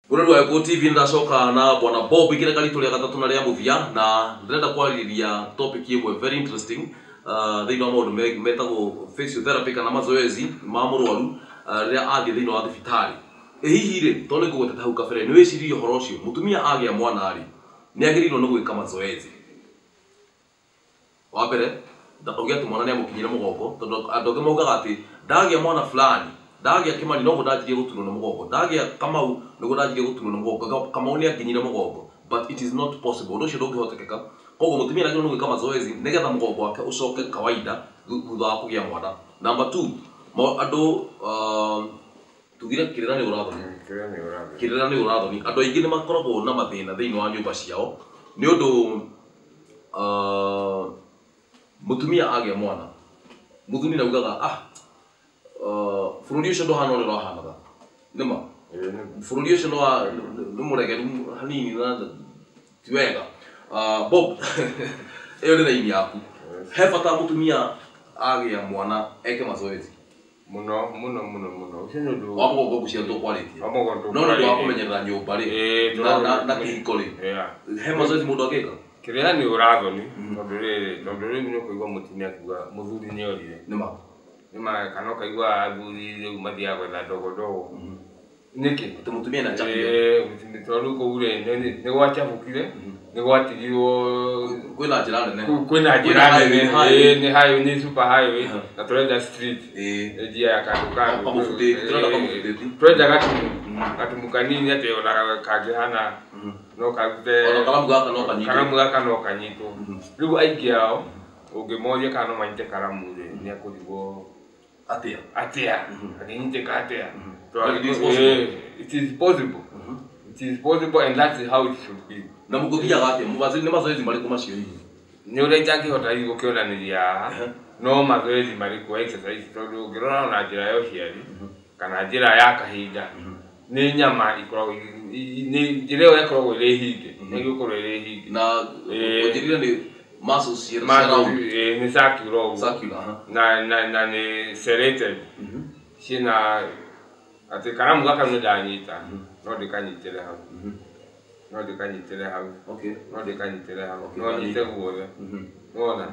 Mũrori wa Gĩkũyũ TV, nĩndacoka na Bwana Bob ikĩreka ritũ rĩa gatatũ na rĩa mũthia, na ndĩrenda kwarĩrĩria topic ĩmwe very interesting thĩinĩ wa maũndũ metagwo physiotherapy kana mazoezi ma mũrwaru rĩrĩa athiĩ thĩinĩ wa thibitarĩ. Ĩ hihi rĩ, tondũ nĩ ngũgwetete hau kabere, nĩ wĩciririe ũhoro ũcio, mũtumia agĩa mwana rĩ, nĩ agĩrĩirwo nĩ gwĩka mazoezi? Wa mbere, ndakauge atĩ mwana nĩ amũkinyire mũgongo, tondũ andũ angĩ maugaga atĩ ndagĩa mwana fulani, ndagĩa Kĩmani noguo ndanjirie gũturwo nĩ mũgongo, ndagĩa Kamau nĩguo ndanjirie gũturwo nĩ mũgongo, Kamau nĩ anginyire mũgongo. But it is not possible, ũndũ ũcio ndũngĩhotekeka. Koguo mũtumia nĩ agĩrĩirwo nĩ gwĩka mazoezi nĩgetha mũgongo wake ũcoke kawaida thutha wa kũgĩa mwana. Number two, andũ tugire kĩrĩra nĩ ũrathoni. Kĩrĩa nĩ ũrathoni. Kĩrĩra nĩ ũrathoni. Andũ aingĩ nĩ makoragwo na mathĩna thĩinĩ wa nyũmba ciao nĩ ũndũ mũtumia agĩa mwana, mũthuri nĩ augaga, "Ah, bũrũri ũcio ndũhana ũrĩa ũrahanaga." Nĩma Ĩĩ, nĩ. Bũrũri ũcio nĩ mũregeru hanini na ti wega. Bob, ĩyo nĩ raini yaku. He bata mũtumia agĩa mwana eke mazoezi? Mũno mũno mũno mũno, ũcio nĩ ũndũ wa mũgongo ngũcia tũkwarĩtie. Wa mũgongo. No nĩ ũndũ wa kũmenyerera nyũmba rĩ, na kĩhiko rĩ, he mazoezi mũndũ angĩka? Kĩrĩa nĩ ũrathoni, tondũ rĩrĩ, tondũ rĩu nĩ ũkũigua mũtumia akiuga mũthuri nĩ orire. Nĩma. Nĩma, kana ũkaigua athuri rĩu mathiaga gwetha ndogondogo. Nĩkĩ? Atĩ mũtumia nĩ acabio. Ĩĩ, tondũ rĩu kũu rĩ, nĩ gwacabũkire, nĩ gwatigirwo. Kwĩna njĩra nene. Kwĩna njĩra nene. Ĩĩ, nĩ highway, nĩ super highway, na tũrenda street. Njia ya kando kando. Kamũbutĩti, tũrenda kamũbutĩti. Tũrenda gatumu, gatumu kanini atĩ ona kangĩhana no karute. Ona karamu gaka no kanyitwo. Karamu gaka no kanyitwo. Rĩu aingĩ ao ũngĩmoria kana no manyite karamu rĩ, nĩ akũrigwo. Atĩa? Atĩa angĩnyitĩka atĩa? But it is possible. It is possible, it is possible, and that is how it should be. Na mũgũthiaga atĩa? Nĩ mazoezi marĩkũ macio hihi? Nĩ ũrĩa itangĩhota hihi gũkĩonanĩria haha, no mazoezi marĩkũ, exercise, tondũ ũngĩrora ona njĩra ya ũciari kana njĩra ya kahinda, nĩ nyama ikoragwo nĩ njĩra ĩyo ĩkoragwo ĩrĩ hinge, nĩ gũkorwo ĩrĩ hinge. Na ũnjĩrire nĩ muscles cia round. Ĩĩ, nĩ circular ũguo. Circular, aha. Na nĩ serrated, ciĩna atĩ karamu gaka nĩ ndanyita, no ndĩkanyitĩre hau, no ndĩkanyitĩre hau, no ndĩkanyitĩre hau, no nyite guothe. Nĩwona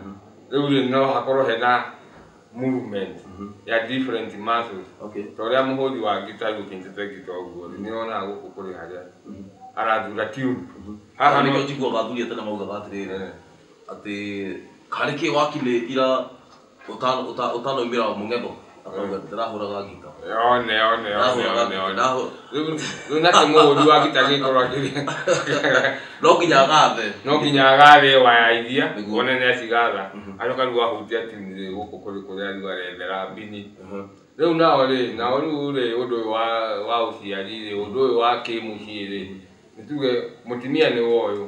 rĩu rĩ, no hakorwo hena movement ya different muscles, ta ũrĩa mũhũri wa ngita rĩu ũkĩnyitĩte ngita ũguo rĩ, nĩ wonaga gũkũ kũrĩ harĩa arathura tune haha. Haha nĩkĩo njiguaga athuri a tene maugaga atĩrĩrĩ, atĩ karĩ kĩ wakinĩ ira ũtanaumĩra mũng'etho, akauga ndĩrahũraga ngita. One one one. Ndahũraga one ngita. One rĩu nake mũhũri wa ngita agĩkorwo akĩrĩ No nginya agathe. No nginya agathe waya iria. One nĩ acigatha, acoka rĩu ahutia tune rĩ, gũkũ kũrĩ kũrĩa rĩu arethera mbini. Rĩu nao rĩ, nao rĩu rĩ, ũndũ ũyũ wa ũciari rĩ, ũndũ ũyũ wa kĩmũciĩ rĩ, nĩ tuge mũtumia nĩ woyũ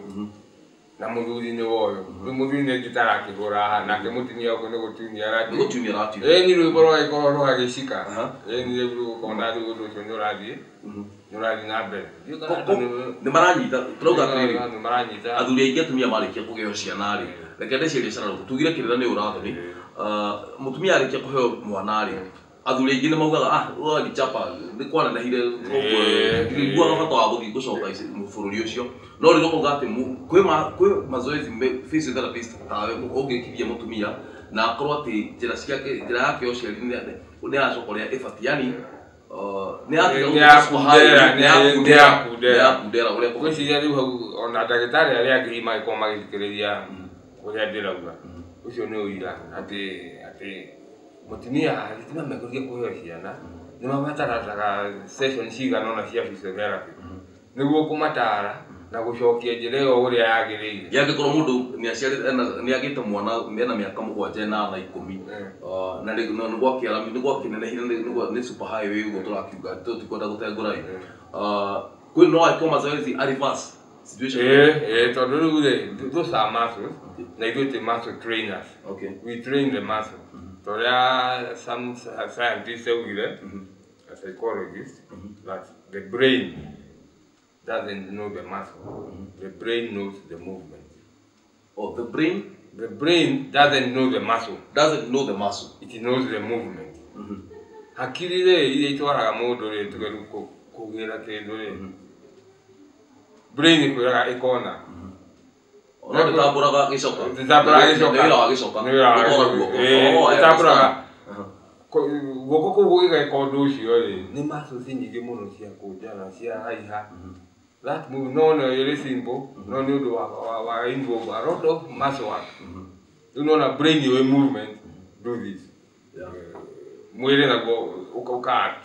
na mũthuri nĩ woyũ. Rĩu mũthuri nĩ ngita arakĩhũra haha, nake mũtumia ũkũ nĩ gũtunia Nĩ aratunia. gũtunia aratunia. Ĩni rwĩmbo rũgagĩkorwo rũgagĩcika. Ĩni rĩu ũkona rĩu ũndũ ũcio nĩ ũrathiĩ na mbere. Ndiũĩ kana andũ Nĩ maranyita tũrauga atĩrĩrĩ, nĩ maranyita. Athuri aingĩ, atumia marĩkia kũgeo ciana rĩ, reke ndĩcirie cararuku, tugire kĩrĩra nĩ ũrathoni, mũtumia arĩkia kũheo mwana rĩ, athuri aingĩ nĩ maugaga, "Ah, walichapa nĩ kwanenehire, koguo ndiguaga bata wa gũthiĩ gũcoka bũrũri ũcio." No rĩrĩa ũkauga atĩ kwĩ mazoezi physiotherapist tawe ũngĩkithia mũtumia na akorwo atĩ njĩra ciake, njĩra yake ya ũciari nĩ aracoka ũrĩa ĩbatiĩ, yani nĩ yatiga Nĩ gũtuĩka super high, yakundera, nĩ yakundera, nĩ yakundera. Nĩ yakundera ũrĩa kũbatiĩ. Ngwĩciria rĩu hau ona ndagĩtarĩ arĩa angĩ hihi magĩkorwo magĩthikĩrĩria ũrĩa ndĩrauga, ũcio nĩ ũira atĩ atumia mekũrĩkia kũheo ciana nĩ mabataraga session cigana ũna cia physiotherapy nĩguo kũmatara na gũcokia njĩra ĩyo ũrĩa yagĩrĩire. Yangĩkorwo mũndũ nĩ aciarĩte, nĩ agĩte mwana ena mĩaka 7, 8, 10, na nĩ gwakĩarami, nĩ gwakĩnenehire, nĩ super highway ũguo tũrakiuga, tũtikwenda gũtengũra ĩ, kwĩ no angĩkorwo mazoezi a reverse situation. Ĩĩ, tondũ rĩu rĩ, those are muscles, na ithuĩ twĩ muscle trainers. We train the muscle ta ũrĩa some scientists augire, a psychologist, that the brain doesn't know the muscle, the brain knows the movement. Oh, the brain The brain doesn't know the muscle. Doesn't know the muscle. It knows the movement. Hakiri rĩ, iria itwaraga mũndũ rĩ, tuge rĩu kũgĩra kĩndũ rĩ, Brain ĩkwĩraga ĩkona. No ndĩtambũraga gĩcoka. Ndĩtambũraga gĩcoka. Nĩ wĩra wa gĩcoka. Nĩ wĩra wa Gũtwara gĩcoka. guoko. Ĩĩ, Oh, I ĩtambũraga. understand. Guoko kũu gũgĩgeka ũndũ ũcio rĩ, nĩ muscles nyingĩ mũno cia kũnjana cia haiha. That move no no ĩrĩ simple, no nĩ ũndũ wa involve a lot of muscle work. Rĩu nona brain yũĩ movement, do this. Yeah. Mwĩrĩ naguo ũka act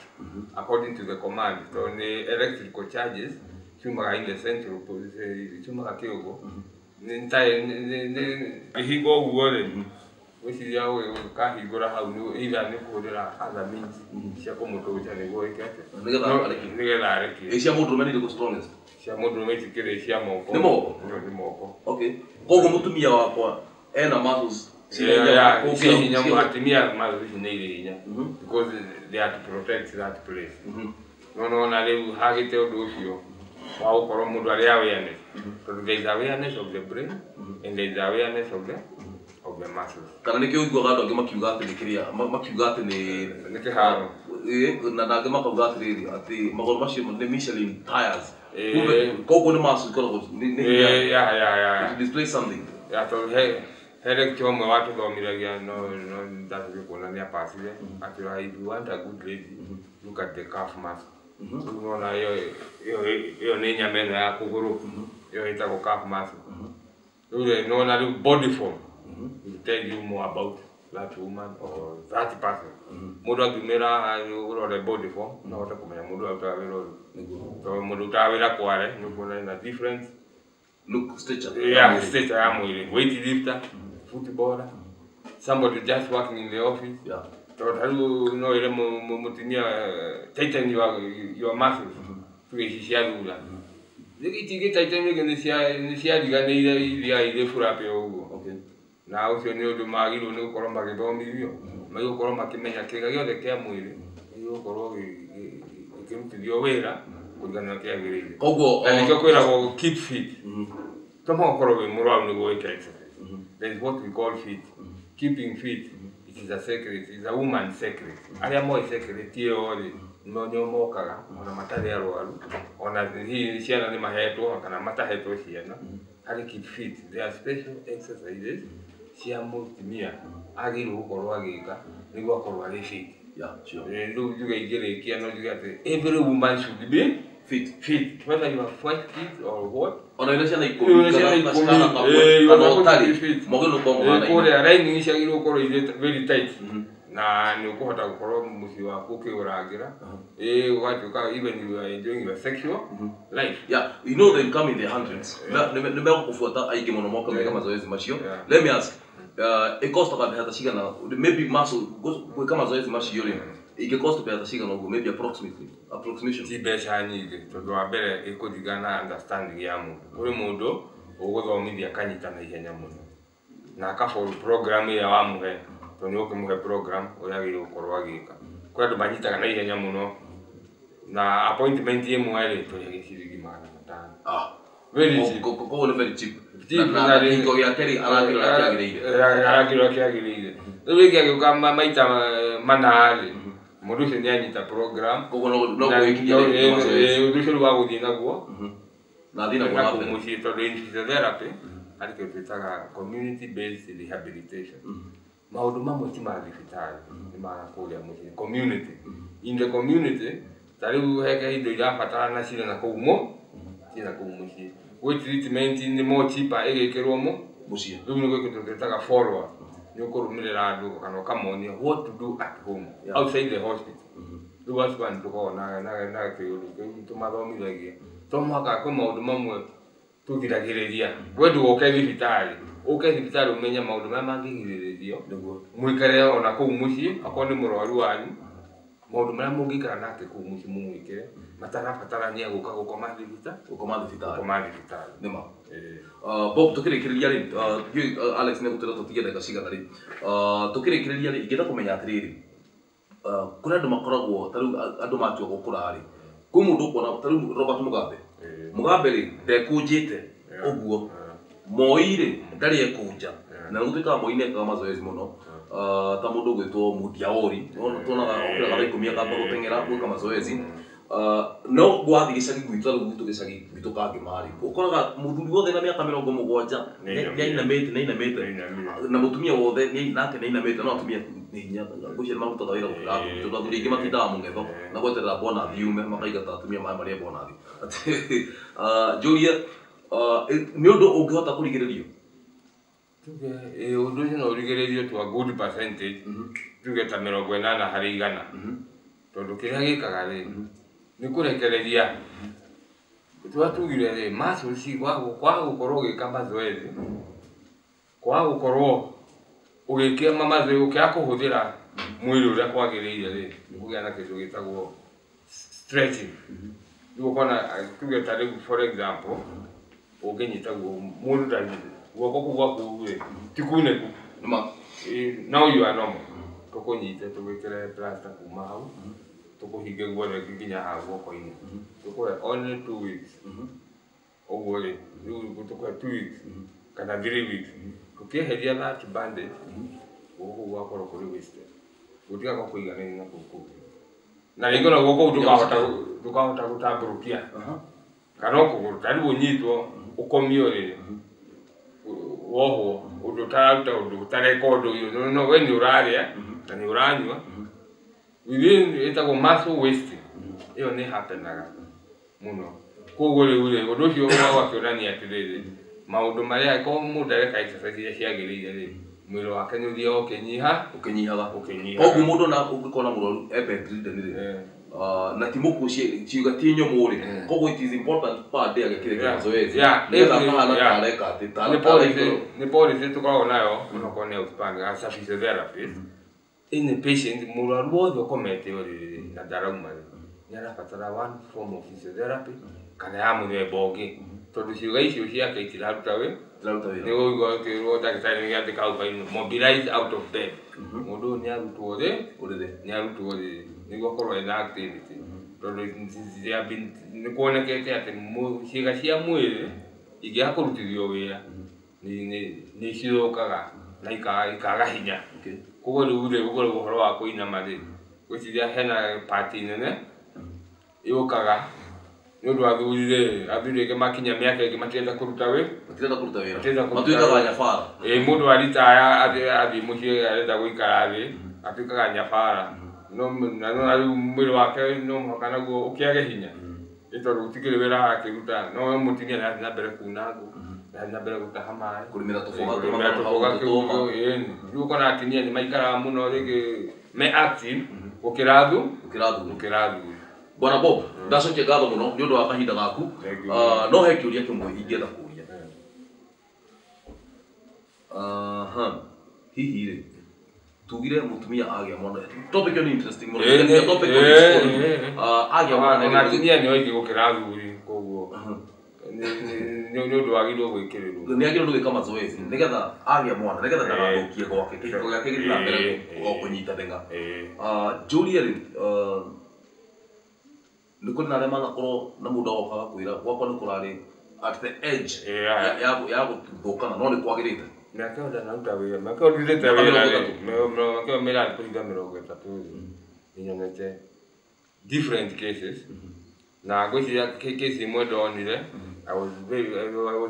according to the command, tondũ nĩ electrical charges ciumaga in the central position, ciumaga kĩongo. Nĩ ta nĩ ĩhingo ũguo rĩ, gwĩciria ũkahingũra hau nĩ either nĩ kũhũthĩra other means cia kũmũtũca nĩguo ĩke atĩa? Nĩgetha No, arekie. nĩgetha arekie. Ĩ cia mũndũrũme nĩ irĩkũ strongest? Cia mũndũrũme itikĩrĩ cia moko. Nĩ moko? Nĩ moko. Okay. Koguo mũtumia wakwa ena muscles ciĩ hinya Yeah, gũkĩra- ciĩ hinya ciĩ- mũno. Atumia muscles ici nĩ irĩ hinya because they are to protect that place. No nona rĩu hagĩte ũndũ ũcio wa gũkorwo mũndũ arĩ awareness, tondũ there is awareness of the brain and there is awareness of the muscles. Kana nĩkĩo ũiguaga andũ angĩ makiuga atĩ nĩ kĩrĩa, makiuga atĩ nĩ Nĩ kĩharo. Ĩĩ, na angĩ makauga atĩrĩrĩ atĩ magũrũ macio nĩ Michelin tires. Ĩĩ. Kumbe koguo nĩ muscles ikoragwo nĩ hinya. Ĩĩ, ya. To display something. Ya, tondũ he lecture ũmwe watũthomithagia no ndacokire kuona nĩ apacire atĩra, if you want a good lady, look at the calf muscle. Rĩu nona ĩyo nĩ nyama ĩno ya kũgũrũ, ĩyo ĩtagwo calf muscle. Rĩu rĩ, nona rĩu body form will tell you more about that woman or that person. Mũndũ angiumĩra ũrore body form, no ũhote kũmenya mũndũ arutaga wĩra ũrĩkũ. Nĩguo. Tondũ mũndũ ũrutaga wĩra kware, nĩ ũkuona ena different Look, stature. Yeah, stature ya mwĩrĩ. Weight lifter, footballer, somebody just working in the office. Yeah. Tondũ ta rĩu no ĩre mũtumia tighten your muscles. Tuge ici cia thura. Itingĩ tighten rĩngĩ nĩ ciariganĩire iria irĩ furape ũguo. Okay. Na ũcio nĩ ũndũ magĩrĩirwo nĩ gũkorwo magĩthomithio, magĩrĩirwo gũkorwo makĩmenya kĩĩga gĩothe kĩa mwĩrĩ gĩagĩrĩirwo gũkorwo gĩkĩrutithio wĩra kũringana na kĩagĩrĩire. Koguo Na nĩkĩo kwĩragwo keep fit. To mũhaka ũkorwo wĩ mũrwaru nĩguo wĩke exercise. There is what we call fit. Keeping fit, it is a secret, it is a woman's secret. Arĩa moĩ secret ĩyo rĩ, nĩo mokaga ona matarĩ arwaru, ona hihi ciana nĩ mahetwo kana matahetwo ciana. Harĩ keep fit, there are special exercises cia mũtumia agĩrĩirwo gũkorwo agĩka nĩguo akorwo arĩ fit. Yeah, sure. Rĩu njuge ingĩrĩkia no njuge atĩ every woman should be Fit. fit, whether you have 5 kids or what. Ona wĩna ciana ikũmi Wĩna ciana kana ikũmi, kana kamwe ĩĩ, kana you are ũtarĩ, be fit. mwagĩrĩirwo gũkorwo mũhanaine. Kũrĩa lining ciagĩrĩirwo gũkorwo irĩ very tight. Na nĩ ũkũhota gũkorwo mũciĩ waku ũkĩũrangĩra. Ĩĩ, ũgatuĩka even you are enjoying your sexual life. Yeah, you know they come in the hundreds. Nĩ megũkũbuata aingĩ mũno moka meka mazoezi macio. Yeah. Let me ask, ĩkostaga mbeca ta cigana, maybe muscle gwĩka mazoezi macio rĩ, ingĩcost mbeca ta cigana ũguo, maybe approximately, approximation. Ti mbeca nyingĩ, tondũ wa mbere ĩkũringana na understanding ya mũndũ. Kũrĩ mũndũ ũgũthomithia akanyita na ihenya mũno na aka follow program ĩrĩa wamũhe, tondũ nĩ ũkĩmũhe program ũrĩa agĩrĩirwo gũkorwo agĩka. Kũrĩ andũ manyitaga na ihenya mũno na appointment ĩmwe rĩ, tũrĩhagia ciringi 500. Very cheap. Koguo nĩ very cheap. Cheap, Na na kĩhingo gĩake rĩ, arakĩrora kĩagĩrĩire. Arakĩrora kĩagĩrĩire. Rĩu rĩngĩ agĩũka maita mana rĩ, mũndũ ũcio nĩ anyita program. Koguo no Na gwĩkinyia rĩngĩ mazoezi. ũndũ ũcio rĩu wa gũthiĩ naguo. Na athiĩ naguo Na na kũu mbere. mũciĩ, tondũ in physiotherapy harĩ kĩndũ twĩtaga community based rehabilitation. Maũndũ mamwe ti ma thibitarĩ, nĩ ma kũrĩa mũciĩ, community. In the community, ta rĩu he indo irabatarana cirĩ na kũu cirĩ na kũu mũciĩ. Gwĩ treatment nĩ more cheaper ĩgĩkĩrwo Mũciĩ. Rĩu nĩ gwĩ kĩndũ twĩtaga follow up. Nĩ ũkũrũmĩrĩra andũ kana ũkamonia what to do at home, outside the hospital. Rĩu acio nĩ tũkoragwo na kĩũndũ kĩu tũmathomithagia. To mũhaka kwĩ maũndũ mamwe tũgiragĩrĩria. We ndũgoke thibitarĩ, ũke thibitarĩ ũmenye maũndũ marĩa mangĩgirĩrĩrio. Nĩguo. Mũikare ona kũu mũciĩ, okorwo nĩ mũrwaru wanyu, maũndũ marĩa mũngĩikara nake kũu mũciĩ mũmwĩkĩre, matarabatarania gũka gũkoma thibitarĩ. Gũkoma thibitarĩ. Gũkoma thibitarĩ. Nĩ ma. Ĩĩ. Bob, tũkĩrĩkĩrĩria rĩ, ndiũĩ, Alex nĩ egũtwĩra tũtige ndagĩka cigana rĩ. Tũkĩrĩkĩrĩria rĩ, ingĩenda kũmenya atĩrĩrĩ, kũrĩ andũ makoragwo, ta rĩu andũ matua gũkũra rĩ, kwĩ mũndũ ũkuona, ta rĩu Robert Mugabe. Mugabe rĩ, ndekũnjĩte ũguo. Moi rĩ, ndarĩ ekũnja. Na nĩgũtuĩkaga Moi nĩekaga mazoezi mũno. Ta mũndũ ũgwĩtwo Mudiaori, tuonaga okĩraga thaa 10 akamba gũteng'era gwĩka mazoezi. No gwathi gĩcagi gwitũ rĩu gwitũ gĩcagi gwitũ Kangĩmarĩ ũkoraga mũthuri wothe na mĩaka 70 nĩainamĩte na mũtumia wothe nake nĩainamĩte no atumia nĩ hinya ngwĩciria nĩmarutaga wĩra gũkĩra athuri tondũ athuri aingĩ matindaga mũng'etho na gweterera bonathi yume makaingata atumia maĩ marĩa bonathi. Njũrie nĩ ũndũ ũngĩhota kũrigĩrĩrio? Tuge ũndũ ũcio no ũrigĩrĩrio to a good percentage, tuge ta 80 harĩ 100, tondũ kĩrĩa gĩkaga rĩ nĩ kũrekereria twatugire rĩ muscles kwaga gũkorwo ũgĩka mazoezi, kwaga gũkorwo ũgĩka mazoezi, ũkĩaga kũhũthĩra mwĩrĩ ũrĩa kwagĩrĩire rĩ nĩ kũgĩa na kĩndũ gĩtagwo stretching. Rĩu ũkona tuge ta rĩu for example ũngĩnyita mũndũ ndarĩ guoko kũu gwaku rĩ ti kunĩku, now you are normal, tũkũnyite tũgwĩkĩre plaster kuma hau tũkũhinge guothe nginya haha guoko-inĩ, tũkũhe only 2 weeks ũguo rĩ rĩu tũkũhe 2 weeks kana 3 weeks tũkĩeheria that bandage guoko kũu gwakorwo kũrĩ wasted, gũtigakorwo kũiganaine na kũu kũngĩ, na rĩngĩ ona guoko kũu ndũkahota gũtambũrũkia kana kũgũrũ ta rĩu ũnyitwo ũkomio rĩ wohwo ũndũ ũtararuta ũndũ ũtareka ũndũ ũyũ no we nĩ ũrarĩa na nĩ ũranyua within ĩtagwo muscle wasting ĩyo nĩ happenaga mũno. Koguo rĩu rĩ ũndũ ũcio ũgakĩonania atĩrĩrĩ maũndũ marĩa korwo mũndũ areka exercise iria ciagĩrĩire rĩ mwĩrĩ wake nĩ ũthiaga ũkĩnyiha ũkĩnyihaga. Koguo mũndũ ona ũngĩkona mũrwaru e bedridden rĩ na ti mũkuo ciĩga ti nyũmũ rĩ, koguo it is important per day agekĩre mazoezi nĩgetha akahana ta areka atĩ nĩ policy tũkoragwo nayo onokorwo nĩ outspan as a physiotherapist any patient mũrwaru wothe ũkomete ũrĩrĩ na ndarauma rĩ nĩ arabatara one form of physiotherapy kana ya mũthemba ũngĩ tondũ ciĩga icio ciake itiraruta wĩra nĩ ũigua ũkĩrwo ndagĩtarĩ nĩ andĩka hau bainĩ mobilize out of bed, mũndũ ũyũ nĩ arutwo rĩ ũrĩrĩ nĩ arutwo rĩ nĩguo akorwo ena activity tondũ nĩ kuonekete atĩ ciĩga cia mwĩrĩ ingĩaga kũrutithio wĩra nĩ cithũkaga na ikaga hinya. Koguo rĩu rĩ ũguo ũhoro wa kũinama rĩ ngwĩciria hena part nene yũkaga nĩ ũndũ athuri rĩ athuri aingĩ makinya mĩaka ĩngĩ matirenda kũruta wĩra matuĩkaga nyabara. Ĩĩ mũndũ aritaya athiĩ mũciĩ arenda gũikara thĩ atuĩkaga nyabara no na rĩu mwĩrĩ wake no mũhaka naguo ũkĩage hinya nĩ tondũ gũtikĩrĩ wĩra arakĩruta no mũtumia nĩ arathiĩ na mbere kuna ngũ nĩ na mbere gũtaha maĩ kũrĩmĩra tũboga rĩu ũkona atumia nĩ maikaraga mũno rĩngĩ me active gũkĩra athuri. Bwana Bob, ndacokia ngatho mũno nĩ ũndũ wa kahinda gaku. No he kĩũria kĩmwe ingĩenda kũria. Hihi rĩ tugire mũtumia agĩa mwana, topic ĩyo nĩ interesting mũno, topic agĩa mwana na atumia nĩ aingĩ gũkĩra athuri koguo nĩ ũndũ wagĩrĩirwo gwĩkĩrĩrwo nĩ agĩrĩirwo gwĩka mazoezi nĩgetha agĩa mwana nĩgetha ndagathũkie gwake kĩhiko gĩake gĩthiĩ na mbere kũnyita theng'a. Njũrie rĩ nĩ kũrĩ na arĩa manakorwo na mũndũ agoka agakwĩra gwakwa nĩ kũrarĩ at the edge ya gũthũkana no nĩ kwagĩrĩte mĩaka ĩyo ndanaruta wĩra mĩaka ĩyo ndutĩte wĩra rĩ mĩaka ĩyo mĩrathiĩ kũhinga 30 rĩ nĩnyonete different cases na ngwĩciria case ĩmwe ndonire I was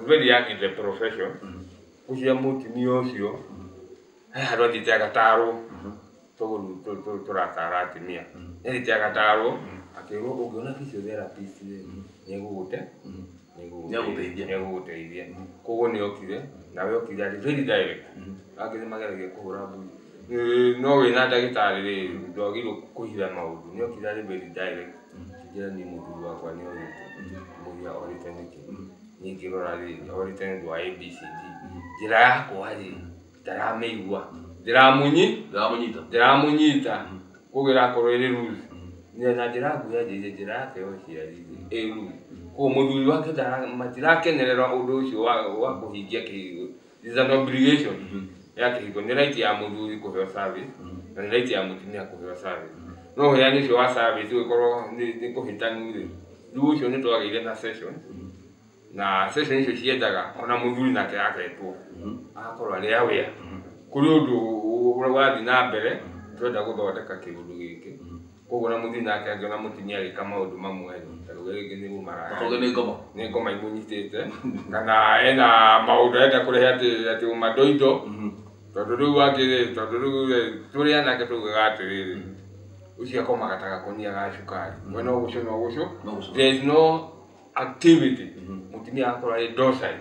very young in the profession ngwĩciria mũtumia ũcio he handũ athiĩte agatarwo tũratara atumia nĩathiĩte agatarwo akĩrwo ũngĩona physiotherapist rĩ nĩegũgũte nĩegũgũteithia. Koguo nĩokire nawe okire arĩ very direct angĩ nĩmageragia kũhũra mbui no wĩna ndagĩtarĩ rĩ ndwagĩrĩirwo kũhitha maũndũ nĩokire arĩ very direct njĩra niĩ mũthuri wakwa nĩorĩte mũria orĩte nĩkĩ niĩ ngĩrora rĩ orĩte nĩ ũndũ wa ABCD njĩra yakwa rĩ ndaramĩigua ndĩramũnyita koguo ĩrakorwo ĩrĩ loose na njĩra nguhĩ anjĩrire njĩra yake ya ũciari ĩ loose koguo mũthuri wake matirakenerera ũndũ ũcio wa kũhingia kĩhiko. It is an obligation ya kĩhiko nĩ right ya mũthuri kũheo service na nĩ right ya mũtumia kũheo service no ũheani ũcio wa service ũgĩkorwo nĩ kũhĩtanu rĩ rĩu ũcio nĩ twagĩire na session na session icio ciendaga ona mũthuri nake aketwo agakorwo arĩ aware kũrĩ ũndũ ũrathiĩ na mbere tũrenda gũthondeka kĩũndũ gĩkĩ Koguo na mũthuri nake angĩona mũtumia agĩka maũndũ mamwe ta rĩu rĩngĩ nĩ ũmaraya Toge nĩ ngoma. Nĩ ngoma imũnyitĩte kana ena maũndũ arenda kũrehe atĩ ũmandoindo tondũ rĩu angĩ tondũ rĩu tũrĩ anake tugaga atĩrĩrĩ ũcio akomaga ta gakũnia ga cukari we no gũcũ no gũcũ. No gũcũ. There is no activity. Mũtumia akorwo arĩ docile,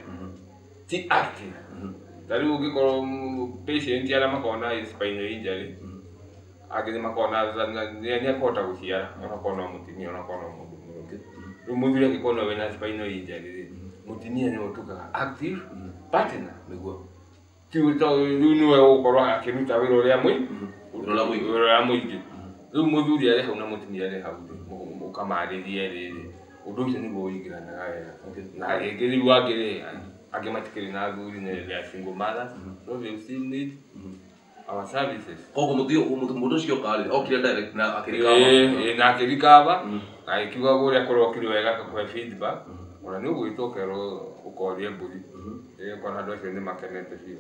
ti active. Ta rĩu ũngĩkorwo patient arĩa makoragwo na spinal injury, angĩ nĩ makoragwo na nĩ akũhota gũciara onakorwo no mũtumia onakorwo no mũndũ mũrũme. Rĩu mũthuri angĩkorwo no wĩna spinal injury rĩ, mũtumia nĩwe ũtuĩkaga active partner. Nĩguo. Ti rĩu nĩwe ũgũkorwo akĩruta wĩra ũrĩa Wĩra ũrĩa mũingĩ. Wĩra ũrĩa mũingĩ. Rĩu mũthuri arĩ hau na mũtumia arĩ hau rĩ, ũkamarĩrie rĩrĩ ũndũ ũcio nĩguo ũingĩranaga wega. Na rĩngĩ rĩu angĩ rĩ, angĩ matikĩrĩ na athuri nĩ they are single mothers, so they still need our services. Koguo mũndũ ũcio oka rĩ, okire direct na akĩrikaba. Ĩĩ, na akĩrikaba na agĩkiuga ũrĩa kũrokire wega akakũhe feedback. Ona nĩ ũgwĩtwo ũkerwo ũkorie mbũri. Ĩĩ, ũkona andũ acio nĩ makenete biũ.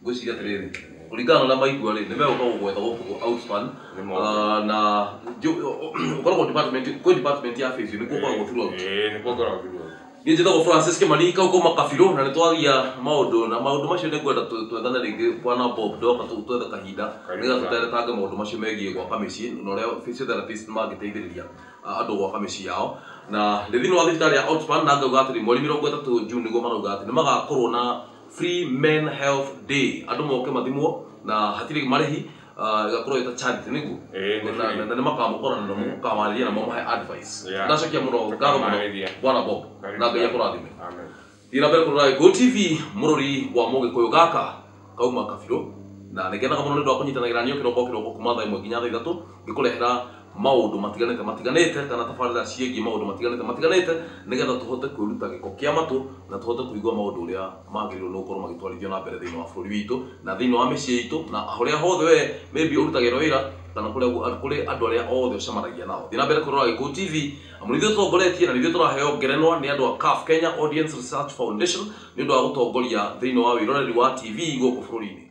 Ngwĩciria atĩrĩrĩ, kũringana na ũrĩa maigua rĩ, nĩ megũka gũgwetha gũkũ Outspan. Nĩ moke. Na ũkoragwo department, kwĩ department ya physio nĩkuo ũkoragwo throughout. Ĩĩ, nĩkuo ngoragwo throughout. Niĩ njĩtagwo Francis Kimani kau kauma Kabirũ na nĩ twaria maũndũ na maũndũ macio nĩ ngwenda twethane rĩngĩ bwana Bob ndoka twethe kahinda Karibu nĩgetha sana. tũteretange maũndũ macio megiĩ gwaka mĩciĩ na ũrĩa physiotherapist mangĩteithĩrĩria andũ gwaka mĩciĩ yao. Na ndĩ thĩinĩ wa thibitarĩ ya Outspan na ngauga atĩrĩ mweri 30 June nĩguo marauga atĩ nĩ magakorwo na Free Men Health Day, andũ moke mathimwo na hatirĩ marĩhi, ĩgakorwo ĩta charity nĩguo. Ĩĩ, nĩ Na free. na nĩ makamũkora na mũkamarĩria na mamũhe advice. Yeah. Ndacokia mũno ngatho mũno Tũkamarĩria. bwana Bob. Karibu Na Ngai sana. akũrathime. Amen. Thiĩ na mbere kũrora Gĩkũyũ TV, mũrori wa Mũgĩkũyũ gaka kauma Kabirũ na nĩngenaga mũno nĩ ũndũ wa kũnyitanagĩra niĩ kĩroko kĩroko kuma thaa 1 nginya thaa 3 ngĩkũrehera maũndũ matiganĩte matiganĩte kana tabarĩra ciĩgiĩ maũndũ matiganĩte matiganĩte nĩgetha tũhote kwĩruta gĩko kĩa matũ na tũhote kũigua maũndũ ũrĩa magĩrĩirwo nĩ gũkorwo magĩtwarithio na mbere thĩinĩ wa bũrũri witũ na thĩinĩ wa mĩciĩ itũ na harĩa hothe we maybe ũrutagĩra wĩra kana kũrĩ andũ arĩa othe ũcemanagia nao. Thiĩ na mbere kũrora Gĩkũyũ TV amu nĩ ithuĩ tũtongoretie na nĩ ithuĩ tũraheo ngerenwa nĩ andũ a CAF Kenya Audience Research Foundation nĩ ũndũ wa gũtongoria thĩinĩ wa wĩroreri wa TV gũkũ bũrũri-inĩ.